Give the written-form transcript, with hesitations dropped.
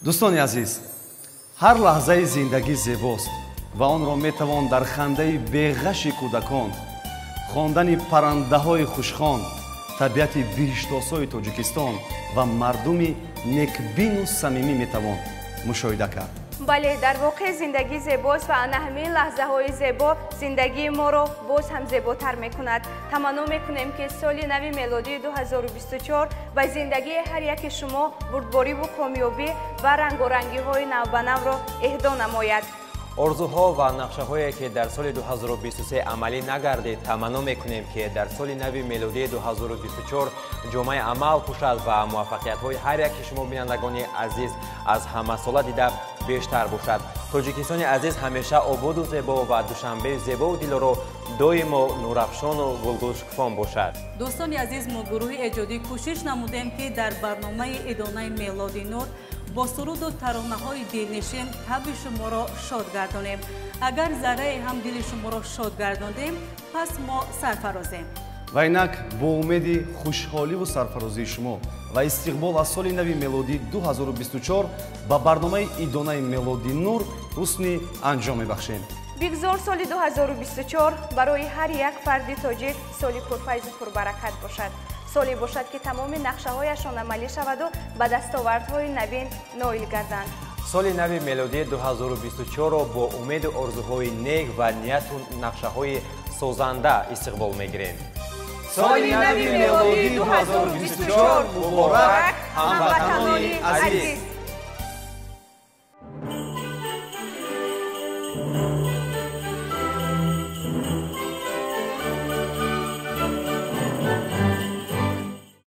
Дӯстони азиз, ҳар лаҳзаи зиндагӣ зебост ва онро метавон дар хандаи беғаши кӯдакон, хондани паррандаҳои хушхон, табиати биҳиштосои Тоҷикистон ва мардуми некбину самимӣ метавон мушоҳида кард. Бале, дар воқеъ зиндагӣ зебост ва ана ҳамин лаҳзаҳои зебо зиндагии моро боз ҳам зеботар мекунад. Таманно мекунем, ки соли нави мелодии 2024 ба зиндагии ҳар яки шумо бурдбориву комёбӣ ва рангорангиҳои навбанавро эҳдо намояд. Орзуҳо ва нақшаҳое, ки дар соли 2023 амалӣ нагардид, таманно мекунем, ки дар соли нави мелодии 2024 ҷомаи амал пӯшад ва муваффақиятҳои ҳар яки шумо, бинандагони азиз, аз ҳамасола дида бештар бошад. Тоҷикистони азиз ҳамеша ободу зебо ва Душанбеи зебову дилоро доимо нурафшону гулгулшукуфон бошад. Дӯстони азиз, мо, гурӯҳи эҷодӣ, кӯшиш намудем, ки дар барномаи идонаи мелоди нур бо суруду таронаҳои дилнишин табъи шуморо шод гардонем. Агар заррае ҳам дили шуморо шод гардондем, пас мо сарфарозем. Ва инак, бо умеди хушҳоливу сарфарозии шумо ва истиқбол аз соли нави мелодӣ 2024 ба барномаи идонаи мелоди нур ҳусни анҷом мебахшем. Бигзор соли 2024 барои ҳар як фарди тоҷик соли пурфайзу пурбаракат бошад, соле бошад, ки тамоми нақшаҳояшон амалӣ шаваду ба дастовардҳои навин ноил гарданд. Соли нави мелодии 2024-ро бо умеду орзуҳои нек ва нияту нақшаҳои созанда истиқбол мегирем. Соли нави мелодии 2024 муборак, ҳамватанони азиз!